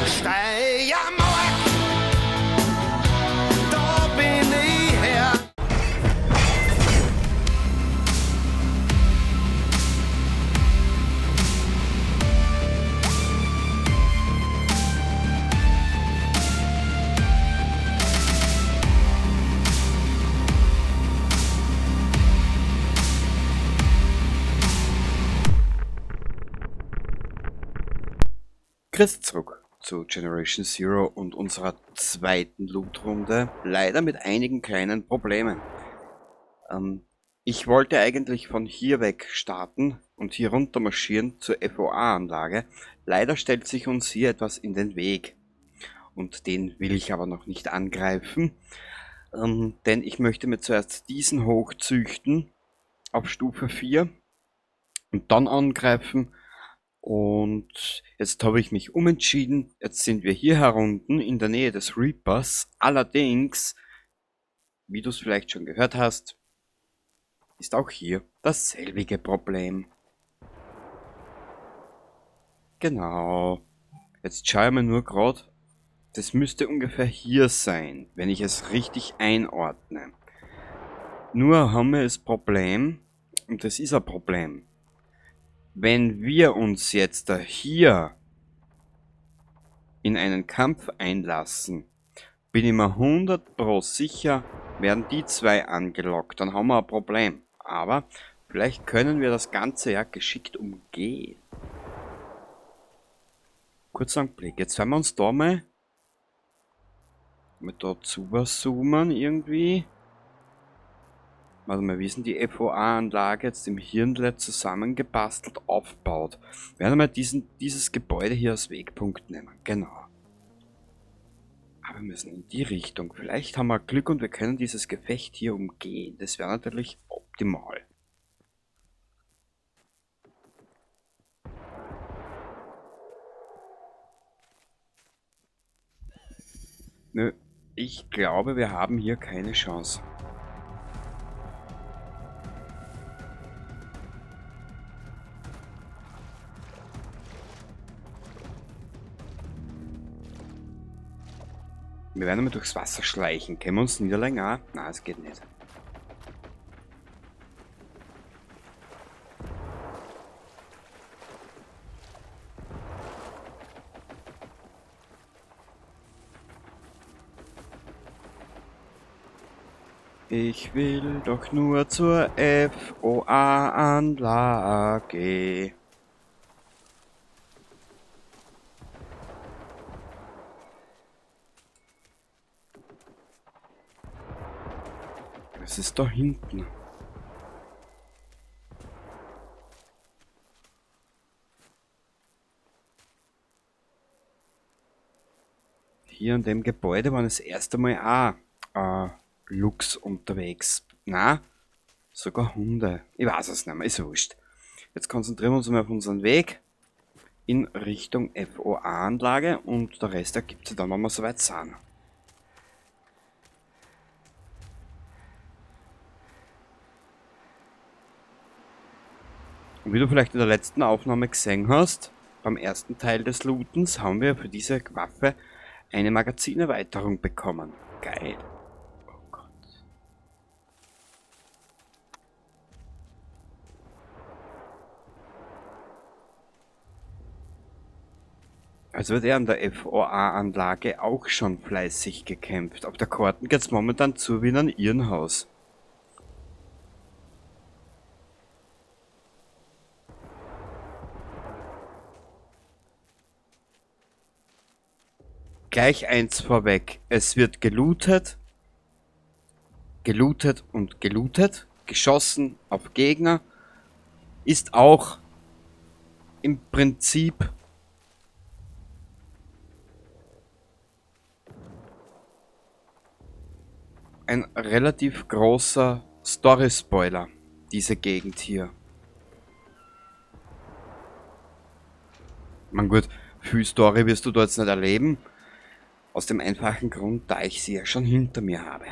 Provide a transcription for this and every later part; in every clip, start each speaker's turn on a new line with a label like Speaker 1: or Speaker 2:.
Speaker 1: Steiermark, da bin ich her.
Speaker 2: Grüß zurück zu Generation Zero und unserer zweiten Loot-Runde, leider mit einigen kleinen Problemen. Ich wollte eigentlich von hier weg starten und hier runter marschieren zur F O A-Anlage. Leider stellt sich uns hier etwas in den Weg und den will ich aber noch nicht angreifen, denn ich möchte mir zuerst diesen hochzüchten auf Stufe 4 und dann angreifen. Und jetzt habe ich mich umentschieden, jetzt sind wir hier herunten in der Nähe des Reapers. Allerdings, wie du's vielleicht schon gehört hast, ist auch hier dasselbige Problem. Genau. Jetzt schaue ich mir nur grad, das müsste ungefähr hier sein, wenn ich es richtig einordne. Nur haben wir das Problem, und das ist ein Problem, wenn wir uns jetzt da hier in einen Kampf einlassen, bin ich mir 100% sicher, werden die zwei angelockt, dann haben wir ein Problem. Aber vielleicht können wir das Ganze ja geschickt umgehen. Kurzer Blick, jetzt werden wir uns da mal mit da zoomen irgendwie. Warte mal, wie ist denn die F O A-Anlage jetzt im Hirnle zusammengebastelt aufgebaut? Wir werden mal dieses Gebäude hier als Wegpunkt nehmen. Genau. Aber wir müssen in die Richtung. Vielleicht haben wir Glück und wir können dieses Gefecht hier umgehen. Das wäre natürlich optimal. Nö, ich glaube, wir haben hier keine Chance. Wir werden einmal durchs Wasser schleichen. Können wir uns niederlegen? Ah, nein, es geht nicht. Ich will doch nur zur F O A-Anlage. Das ist da hinten. Hier an dem Gebäude waren das erste Mal auch Luchs unterwegs. Na, sogar Hunde. Ich weiß es nicht mehr, ist wurscht. Jetzt konzentrieren wir uns mal auf unseren Weg in Richtung F O A-Anlage und der Rest ergibt sich dann, wenn wir soweit sind. Und wie du vielleicht in der letzten Aufnahme gesehen hast, beim ersten Teil des Lootens haben wir für diese Waffe eine Magazinerweiterung bekommen. Geil. Oh Gott. Also wird er an der F O A-Anlage auch schon fleißig gekämpft. Auf der Karten geht's momentan zu wie in einem Irrenhaus. Gleich eins vorweg, es wird gelootet, gelootet und gelootet, geschossen auf Gegner, ist auch im Prinzip ein relativ großer Story-Spoiler, diese Gegend hier. Man gut, viel Story wirst du da jetzt nicht erleben. Aus dem einfachen Grund, da ich sie ja schon hinter mir habe.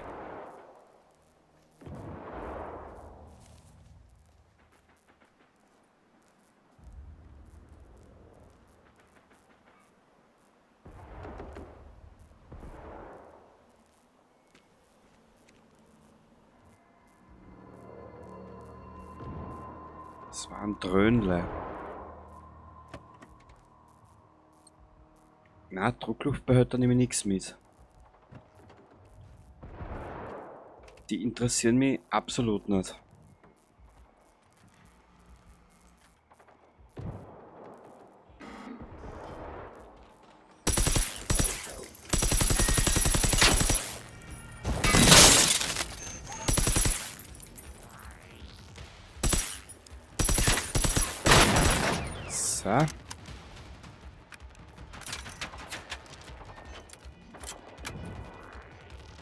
Speaker 2: Das war ein Dröhnle. Na, Druckluftbehälter nehme ich nichts mit. Die interessieren mich absolut nicht. So.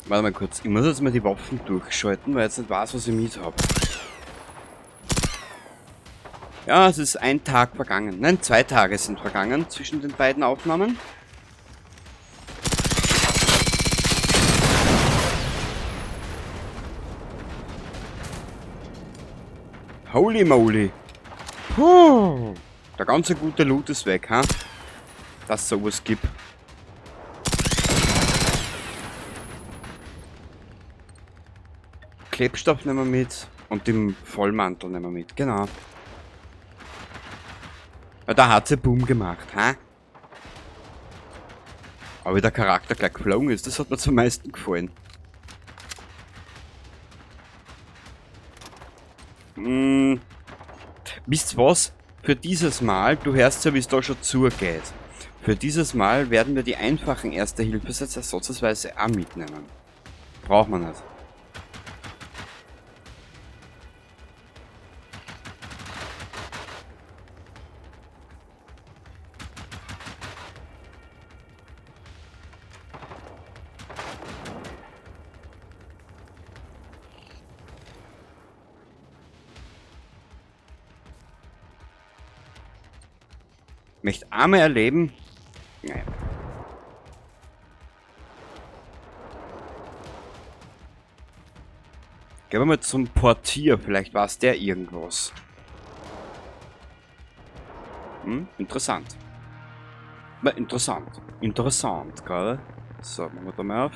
Speaker 2: Warte mal kurz, ich muss jetzt mal die Waffen durchschalten, weil ich jetzt nicht weiß, was ich mit hab. Ja, es ist ein Tag vergangen. Nein, 2 Tage sind vergangen zwischen den beiden Aufnahmen. Holy moly. Puh. Der ganze gute Loot ist weg, ha? Dass es sowas gibt. Klebstoff nehmen wir mit und den Vollmantel nehmen wir mit, genau. Ja, da hat sie Boom gemacht, ha? Aber wie der Charakter gleich geflogen ist, das hat mir zum meisten gefallen. Wisst ihr was? Für dieses Mal, du hörst ja, wie es da schon zugeht. Für dieses Mal werden wir die einfachen Erste-Hilfe-Sets ersatzweise auch mitnehmen. Braucht man nicht. Möchte einmal erleben. Naja. Gehen wir mal zum Portier. Vielleicht weiß der irgendwas. Interessant. Na, interessant. Interessant, gell? So, machen wir da mal auf.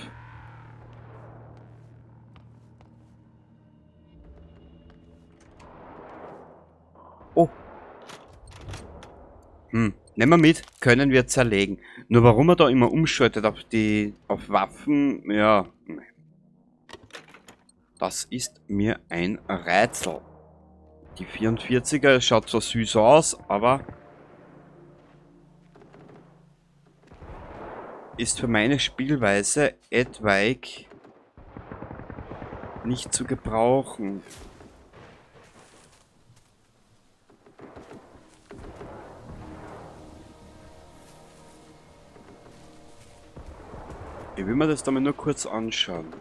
Speaker 2: Oh. Nehmen wir mit, können wir zerlegen. Nur warum er da immer umschaltet auf Waffen, ja. Das ist mir ein Rätsel. Die 44er schaut zwar süß aus, aber ist für meine Spielweise etwaig nicht zu gebrauchen. Ich will mir das da mal nur kurz anschauen.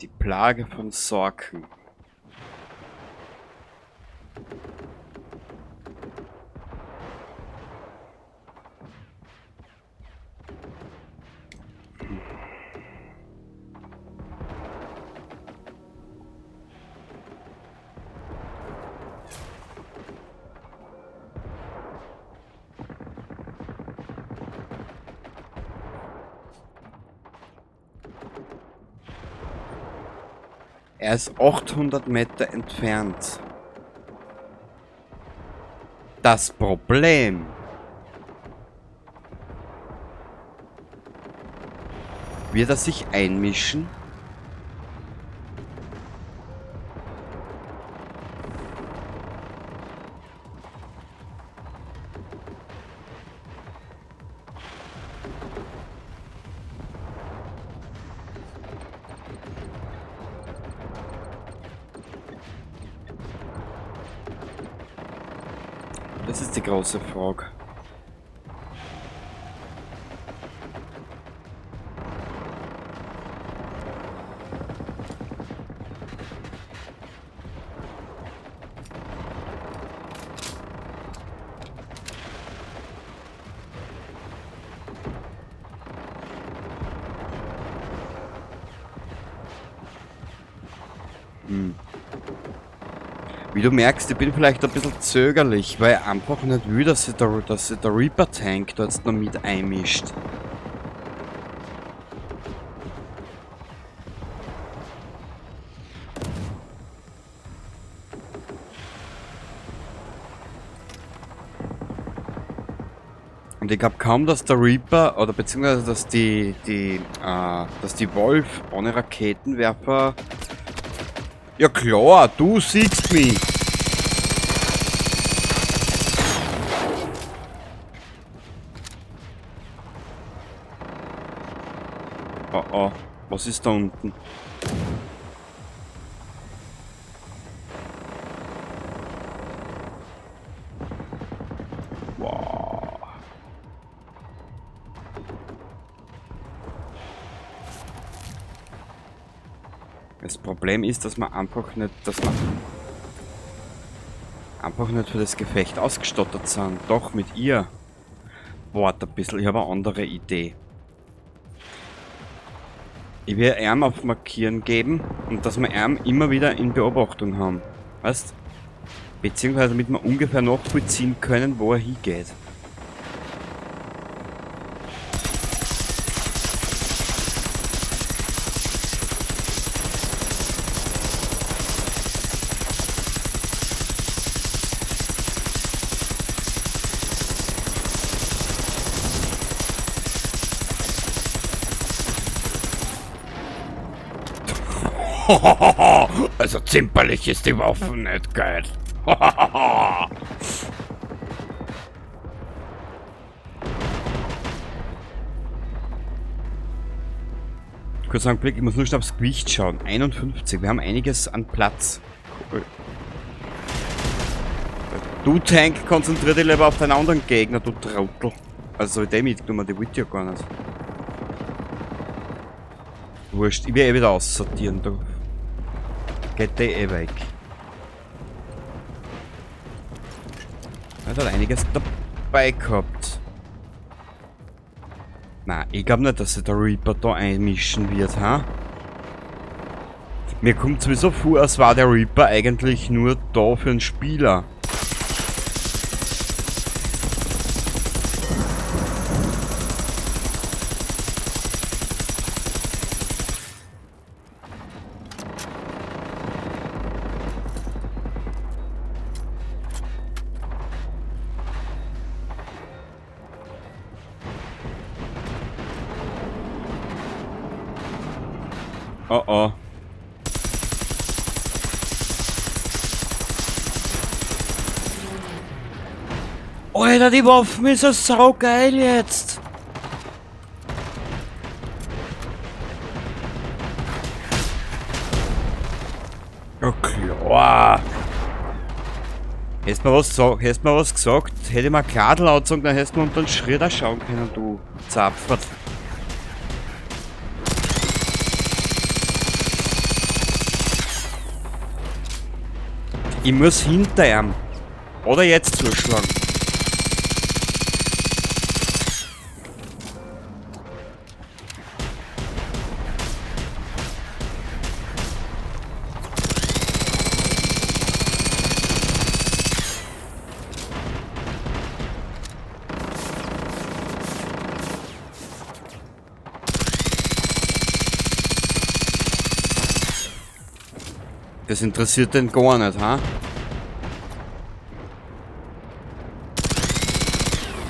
Speaker 2: Die Plage von Sorken. Er ist 800 Meter entfernt. Das Problem. Wird er sich einmischen? Das ist die große Frage. Wie du merkst, ich bin vielleicht ein bisschen zögerlich, weil ich einfach nicht will, dass sich der Reaper Tank da jetzt noch mit einmischt. Und ich glaub kaum, dass der Reaper, oder beziehungsweise dass dass die Wolf ohne Raketenwerfer... Ja klar, du siehst mich! Oh oh, was ist da unten? Wow. Das Problem ist, dass man einfach nicht, für das Gefecht ausgestattet sind. Doch, mit ihr. Warte ein bisschen, ich habe eine andere Idee. Ich will ihm auf Markieren geben und dass wir ihm immer wieder in Beobachtung haben. Weißt? Beziehungsweise damit wir ungefähr nachvollziehen können, wo er hingeht. Also zimperlich ist die Waffe nicht geil. Kurz einen Blick, ich muss nur schnell aufs Gewicht schauen. 51, wir haben einiges an Platz. Cool. Du Tank, konzentrier dich lieber auf deinen anderen Gegner, du Trottel. Also die mitgenommen, die wollte ich ja gar nicht. Wurscht, ich werde eh wieder aussortieren, du. Geht der eh weg. Er hat einiges dabei gehabt. Na, ich glaub nicht, dass sich der Reaper da einmischen wird, ha? Mir kommt sowieso vor, als war der Reaper eigentlich nur da für einen Spieler. Oh oh. Alter, die Waffen ist ja saugeil jetzt. Ja klar. Hättest mir was gesagt, hättest mir was gesagt, hätte ich mir Kladel angezogen, dann hättest du mir unter den Schritt auch schauen können, du Zapfert. Ich muss hinter ihm. Oder jetzt zuschlagen. Das interessiert den gar nicht, ha?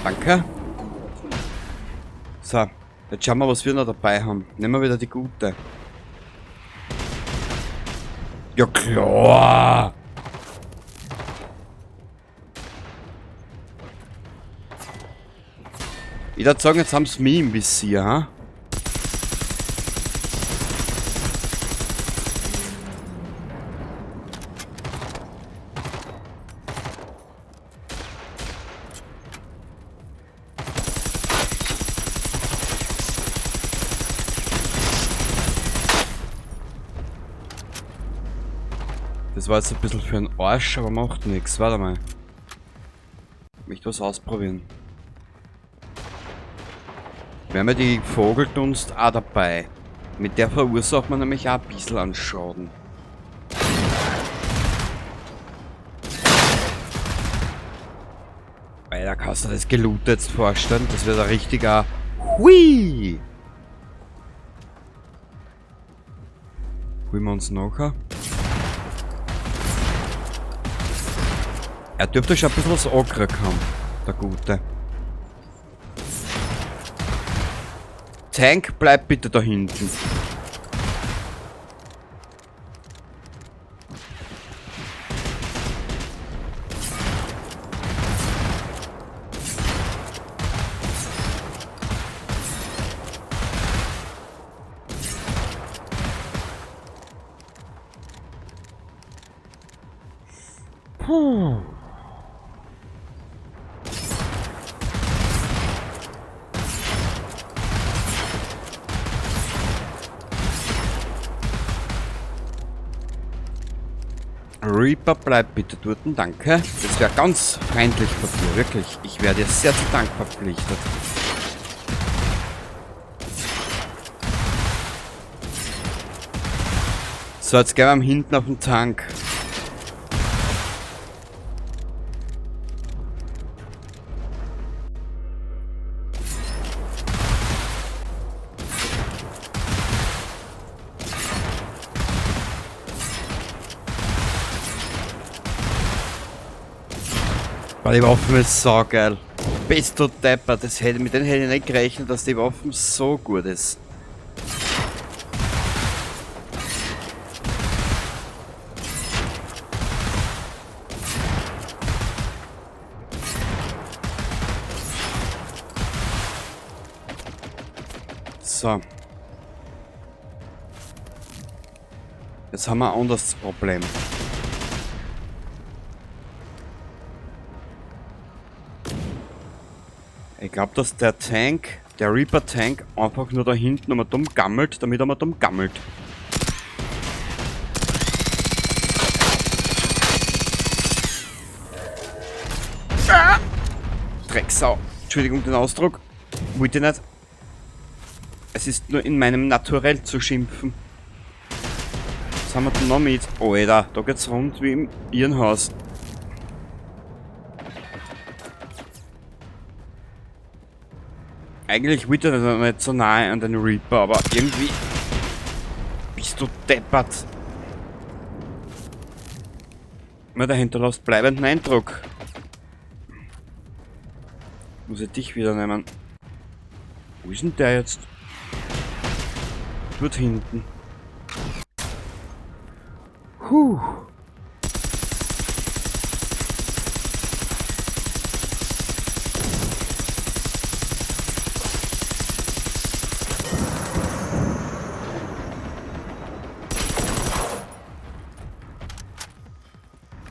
Speaker 2: Danke. So, jetzt schauen wir, was wir noch dabei haben. Nehmen wir wieder die gute. Ja klar! Ich würd sagen, jetzt haben's mich im Visier, ha? Das war jetzt ein bisschen für den Arsch, aber macht nix. Warte mal. Ich möchte was ausprobieren. Wir haben ja die Vogeldunst auch dabei. Mit der verursacht man nämlich auch ein bisschen an Schaden. Alter, kannst du das Geloot jetzt vorstellen? Das wird ein richtiger... Hui! Holen wir uns nachher. Er dürfte schon ein bisschen was angekriegt haben, der Gute. Tank, bleib bitte da hinten. Puh. Reaper, bleib bitte dort, danke. Das wäre ganz freundlich von dir, wirklich. Ich wäre dir sehr zu Dank verpflichtet. So, jetzt gehen wir hinten auf den Tank. Die Waffen ist so geil. Bist du deppert, mit denen hätte ich nicht gerechnet, dass die Waffen so gut ist. So. Jetzt haben wir ein anderes Problem. Ich glaub, dass der Tank, der Reaper Tank, einfach nur da hinten einmal dumm gammelt, damit er mal dumm gammelt. Ah! Drecksau. Entschuldigung den Ausdruck. Wollte ich nicht. Es ist nur in meinem Naturell zu schimpfen. Was haben wir denn noch mit? Oh, Alter, da geht's rund wie im Irrenhaus. Eigentlich wollte er nicht so nahe an den Reaper, aber irgendwie bist du deppert. Na, der hinterlässt bleibenden Eindruck. Muss ich dich wieder nehmen. Wo ist denn der jetzt? Dort hinten. Huh.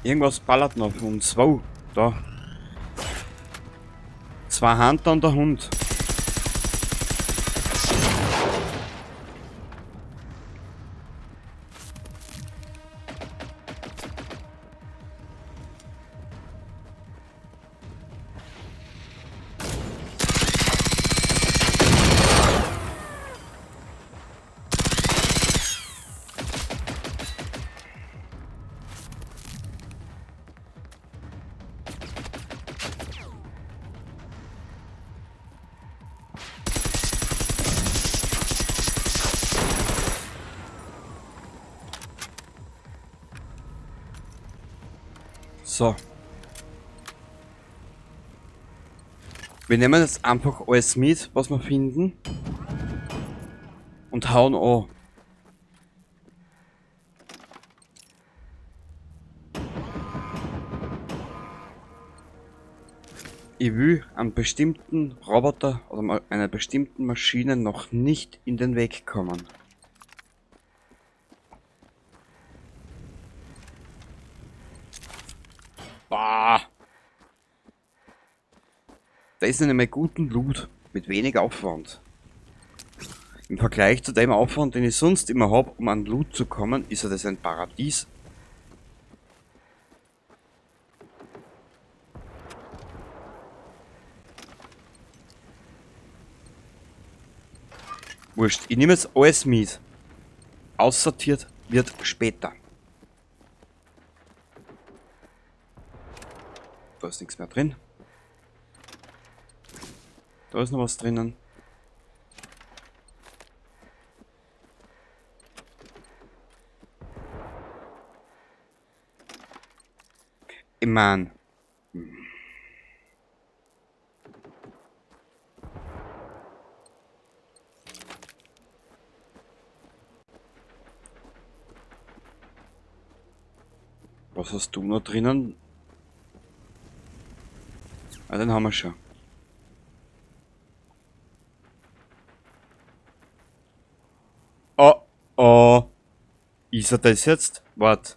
Speaker 2: Irgendwas ballert noch auf uns. Wow, da. 2 Hunter und der Hund. So. Wir nehmen jetzt einfach alles mit, was wir finden. Und hauen an. Ich will einem bestimmten Roboter oder einer bestimmten Maschine noch nicht in den Weg kommen. Bah. Da ist nämlich guten Loot mit wenig Aufwand. Im Vergleich zu dem Aufwand, den ich sonst immer hab, um an Loot zu kommen, ist ja das ein Paradies. Wurscht, ich nehme jetzt alles mit. Aussortiert wird später. Da ist nichts mehr drin. Da ist noch was drinnen. Ich mein. Was hast du noch drinnen? Ah, den haben wir schon. Oh, oh. Ist er das jetzt? Warte.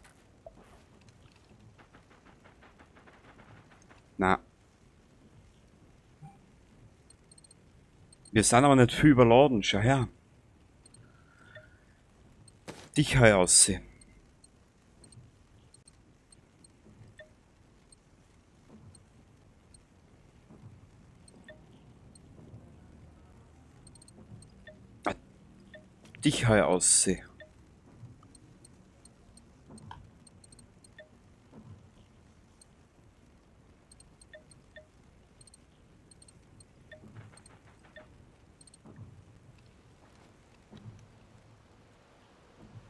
Speaker 2: Na. Wir sind aber nicht viel überladen. Schau her. Dich heu aussehen. Dich heu aussehen.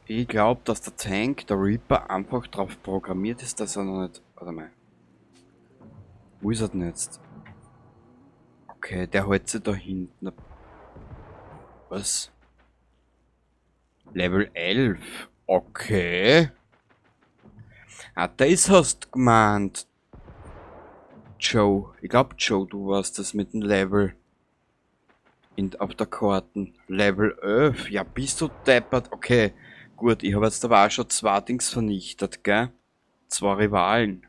Speaker 2: Ich glaub, dass der Tank, der Reaper, einfach drauf programmiert ist, dass er noch nicht... Warte mal. Wo ist er denn jetzt? Okay, der hält sich da hinten. Was? Level 11. Okay. Ah, das hast du gemeint. Joe. Ich glaub, Joe, du warst das mit dem Level. Auf der Karten. Level 11. Ja, bist du deppert. Okay. Gut, ich hab jetzt aber auch schon 2 Dings vernichtet, gell? 2 Rivalen.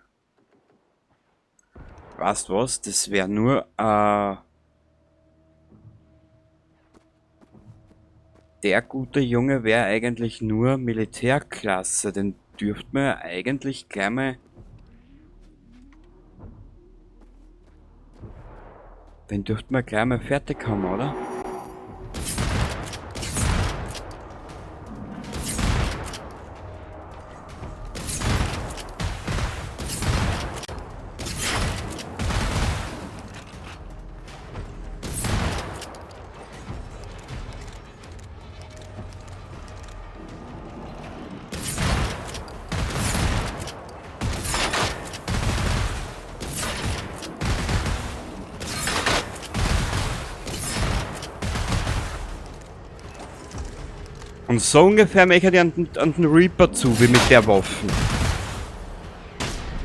Speaker 2: Weißt was? Das wär nur der gute Junge wär eigentlich nur Militärklasse. Den dürft man ja eigentlich gleich mal... Den dürft man gleich mal fertig haben, oder? Und so ungefähr möchte ich an den Reaper zu, wie mit der Waffe.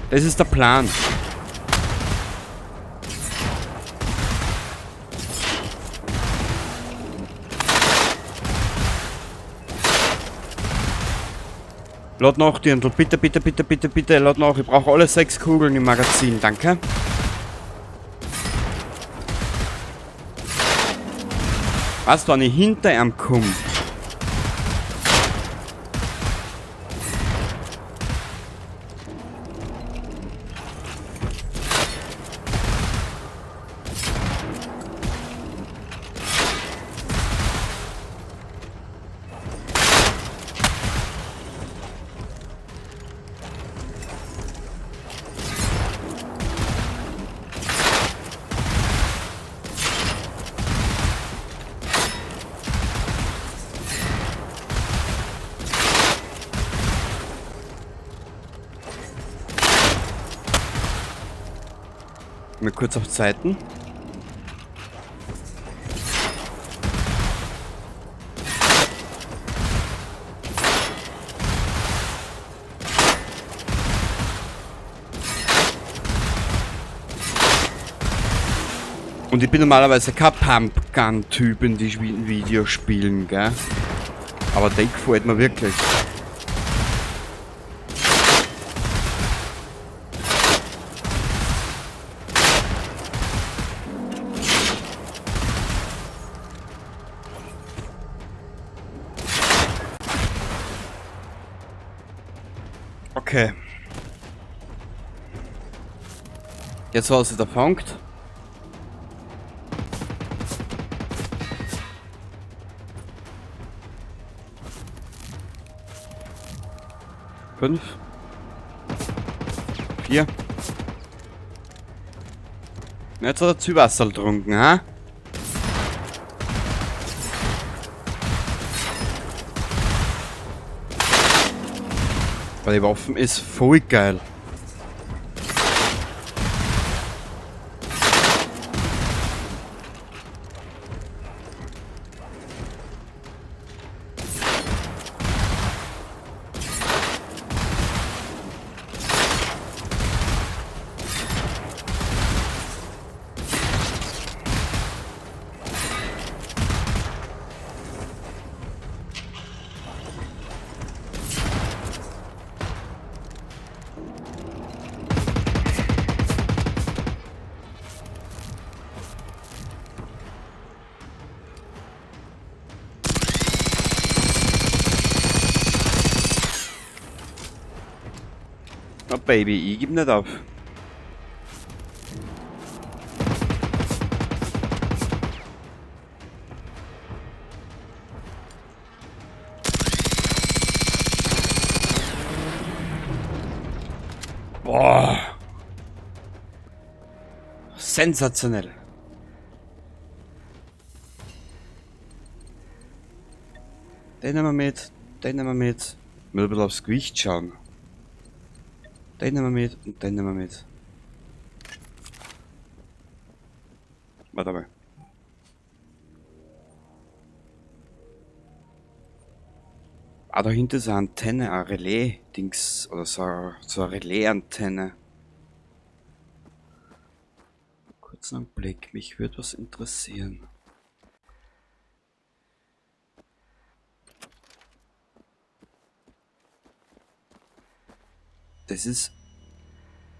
Speaker 2: Das ist der Plan. Lad nach, Dirndl. Bitte, bitte, bitte, bitte, bitte, lad nach. Ich brauche alle 6 Kugeln im Magazin. Danke. Weißt du, wenn ich hinter ihm komme? Mal kurz auf Zeiten. Und ich bin normalerweise kein Pumpgun-Typ in die Videospielen, gell? Aber der gefällt mir wirklich. Okay. Jetzt war es der Punkt. 5. 4. Jetzt hat er Züwasserl getrunken, ha? Bei den Waffen ist voll geil. Na Baby, ich geb nicht auf. Boah. Sensationell. Den nehmen wir mit, den nehmen wir mit. Mal ein bisschen aufs Gewicht schauen. Den nehmen wir mit und den nehmen wir mit. Warte mal. Ah, da hinten ist eine Antenne, ein Relais-Dings oder so, so eine Relais-Antenne. Kurzen Augenblick, mich würde was interessieren. Das ist...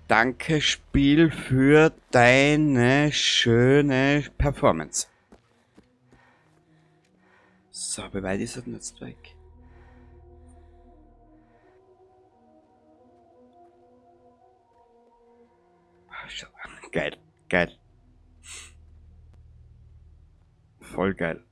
Speaker 2: Danke, Spiel, für deine schöne Performance. So, wie weit ist er denn jetzt weg? Geil, geil. Voll geil.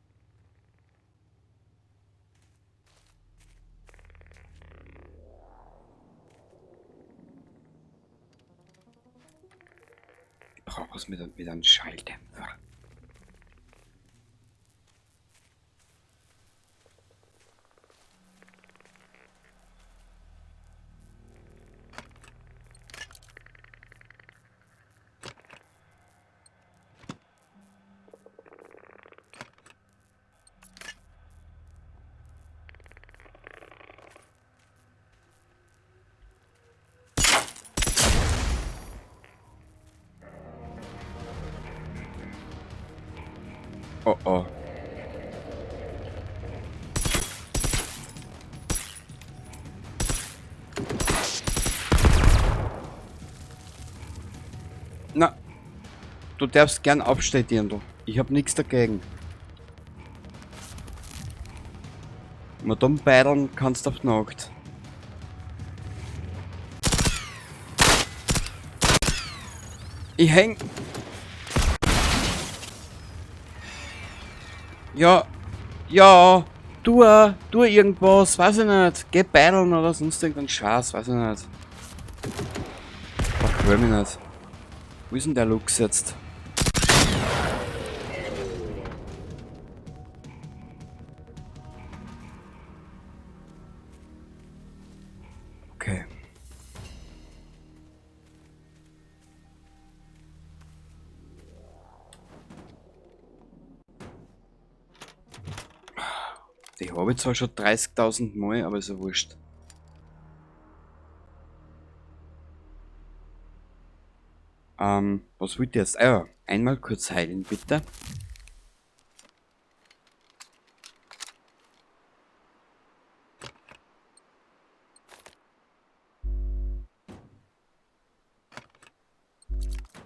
Speaker 2: Ich brauche was mit einem Schalldämpfer. Oh oh. Na, du darfst gern aufstehen, Dirndl. Ich hab nix dagegen. Mit dem Beideln kannst du auf die Nacht. Ich häng. Ja, ja, tu irgendwas, weiß ich nicht. Geh beideln oder sonst irgendeinen Scheiß, weiß ich nicht. Ach, will mich nicht. Wo ist denn der Lux jetzt? Okay. Die habe ich zwar schon 30.000 Mal, aber ist ja wurscht. Was wollt ihr jetzt? Ah ja, einmal kurz heilen, bitte.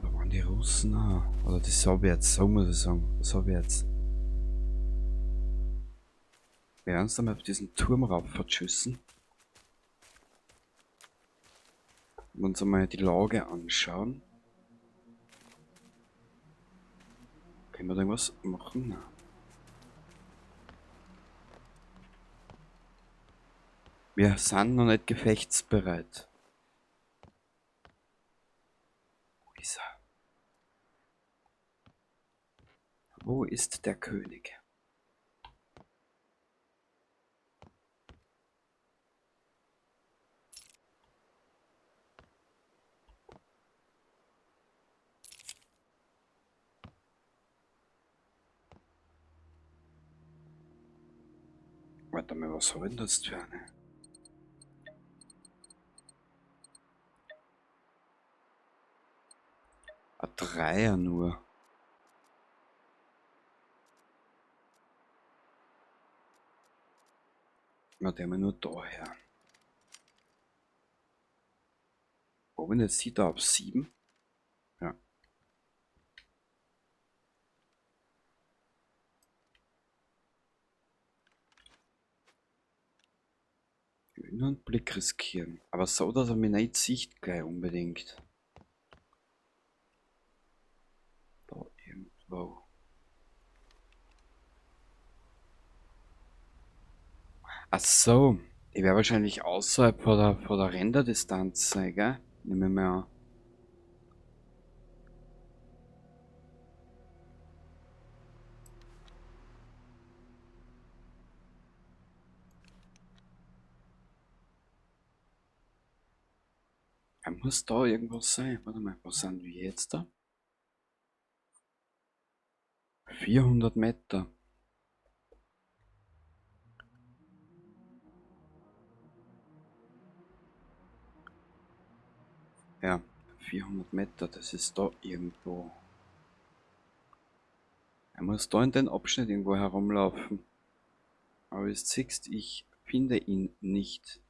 Speaker 2: Da waren die Russen auch. Oder die Sowjets, so muss ich sagen. Sowjets. Wir werden uns dann mal auf diesen Turm rauf verschüssen. Und uns einmal die Lage anschauen. Können wir da irgendwas machen? Nein. Wir sind noch nicht gefechtsbereit. Wo ist er? Wo ist der König? Warte mal, was habe ich denn das für eine? Ein Dreier nur. Na, der mal nur daher. Wo bin jetzt sieht da auf 7? Ja. Ich will nur einen Blick riskieren. Aber so, dass er mich nicht sieht gleich unbedingt. Da irgendwo. Ach so, ich werde wahrscheinlich außerhalb von der Renderdistanz sein, gell? Nehmen wir mal an. Er muss da irgendwo sein. Warte mal, wo sind wir jetzt da? 400 Meter. Ja, 400 Meter, das ist da irgendwo. Er muss da in den Abschnitt irgendwo herumlaufen. Aber wie du siehst, ich finde ihn nicht.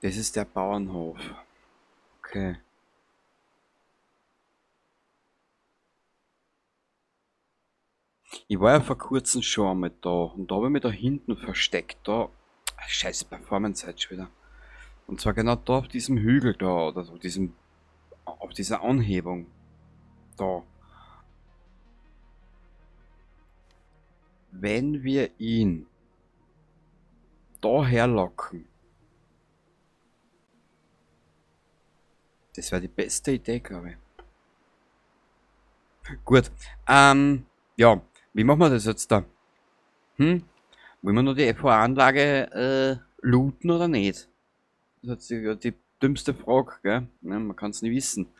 Speaker 2: Das ist der Bauernhof. Okay. Ich war ja vor kurzem schon einmal da und da habe ich mich da hinten versteckt. Da, ach, scheiß Performance halt schon wieder. Und zwar genau da auf diesem Hügel da, oder so, diesem, auf dieser Anhebung. Da. Wenn wir ihn da herlocken, das wäre die beste Idee, glaube ich. Gut, ja, wie machen wir das jetzt da? Wollen wir nur die F O-Anlage looten oder nicht? Das ist ja die dümmste Frage, gell? Ja, man kann's nicht wissen.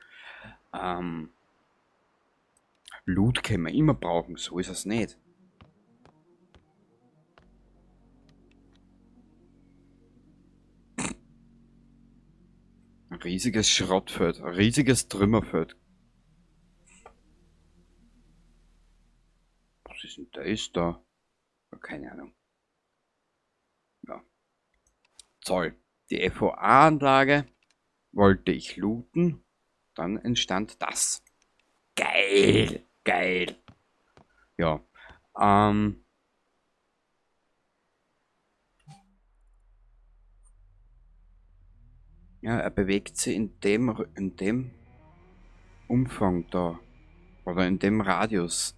Speaker 2: Loot können wir immer brauchen, so ist es nicht. Ein riesiges Schrottfeld, ein riesiges Trümmerfeld. Was ist denn das da? Ja, keine Ahnung. Ja. Toll. Die F O A-Anlage wollte ich looten. Dann entstand das. Geil! Geil! Ja. Ja, er bewegt sich in dem Umfang da. Oder in dem Radius.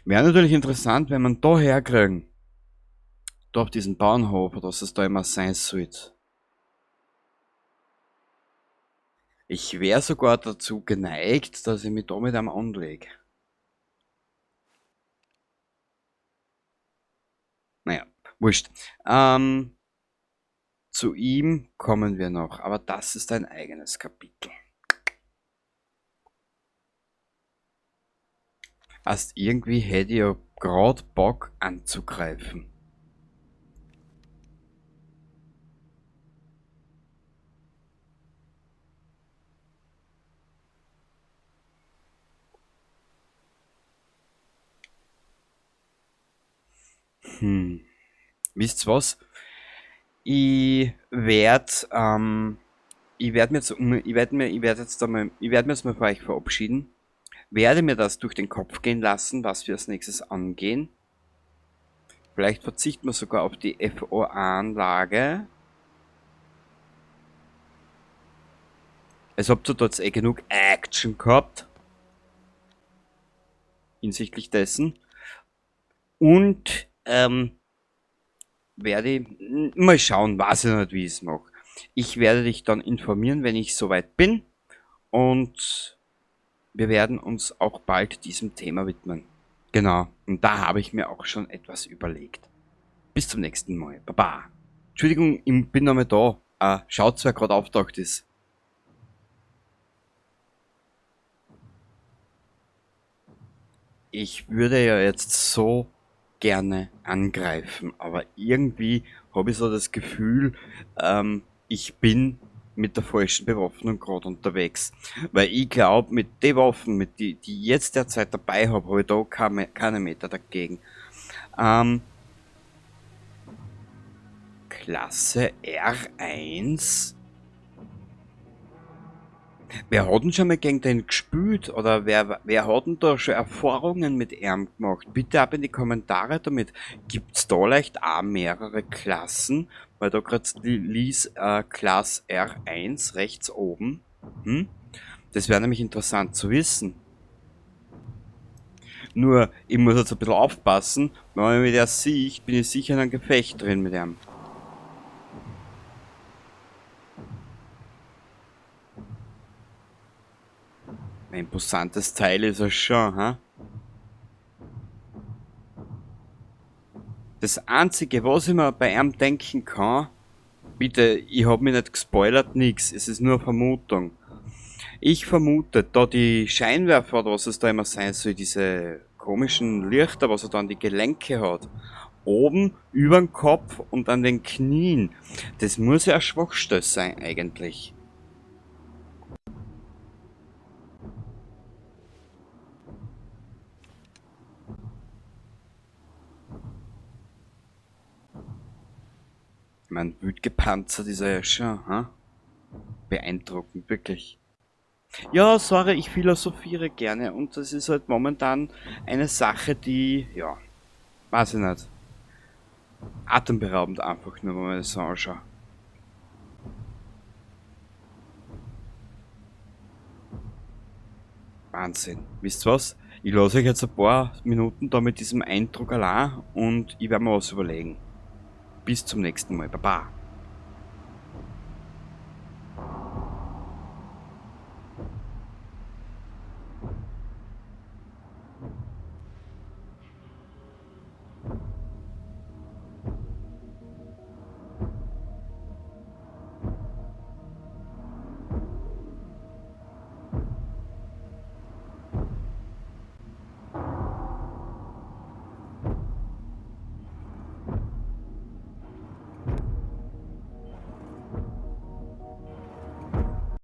Speaker 2: Wäre natürlich interessant, wenn man da herkriegen. Da auf diesen Bauernhof, oder was es da immer sein sollte. Ich wäre sogar dazu geneigt, dass ich mich da mit einem anlege. Naja, wurscht. Zu ihm kommen wir noch, aber das ist ein eigenes Kapitel. Erst irgendwie hätte ich ja grad Bock anzugreifen. Wisst ihr was? Ich werd ich werd mir jetzt um, ich werd mir, ich werd jetzt einmal, ich werd mir jetzt mal vor euch verabschieden. Werde mir das durch den Kopf gehen lassen, was wir als nächstes angehen. Vielleicht verzichten wir sogar auf die F O A-Anlage. Es habt ihr dort eh genug Action gehabt. Hinsichtlich dessen. Und werde ich mal schauen, weiß ich noch nicht, wie ich's mach. Ich werde dich dann informieren, wenn ich soweit bin. Und wir werden uns auch bald diesem Thema widmen. Genau. Und da habe ich mir auch schon etwas überlegt. Bis zum nächsten Mal. Baba. Entschuldigung, ich bin noch mal da. Schaut, wer gerade auftaucht ist. Ich würde ja jetzt so gerne angreifen, aber irgendwie habe ich so das Gefühl, ich bin mit der falschen Bewaffnung gerade unterwegs. Weil ich glaub, mit den Waffen, mit die, die ich jetzt derzeit dabei hab, hab ich da keine Meter dagegen. Klasse R1. Wer hat denn schon mal gegen den gespielt? Oder wer hat denn da schon Erfahrungen mit ihm gemacht? Bitte ab in die Kommentare damit. Gibt's da vielleicht auch mehrere Klassen? Weil da grad lies Class R1 rechts oben. Das wäre nämlich interessant zu wissen. Nur, ich muss jetzt ein bisschen aufpassen. Wenn man mit der sieht, bin ich sicher in einem Gefecht drin mit ihm. Ein imposantes Teil ist er schon, ha? Das Einzige, was ich mir bei ihm denken kann, bitte, ich hab mich nicht gespoilert, nix, es ist nur eine Vermutung. Ich vermute, da die Scheinwerfer, oder was es da immer sein soll, diese komischen Lichter, was er da an die Gelenke hat, oben über den Kopf und an den Knien, das muss ja eine Schwachstelle sein eigentlich. Ich mein, wild gepanzert ist er ja schon, ha? Beeindruckend, wirklich. Ja, sorry, ich philosophiere gerne und das ist halt momentan eine Sache, die, ja, weiß ich nicht, atemberaubend einfach nur, wenn man das so anschaut. Wahnsinn. Wisst ihr was? Ich lasse euch jetzt ein paar Minuten da mit diesem Eindruck allein und ich werde mir was überlegen. Bis zum nächsten Mal. Baba.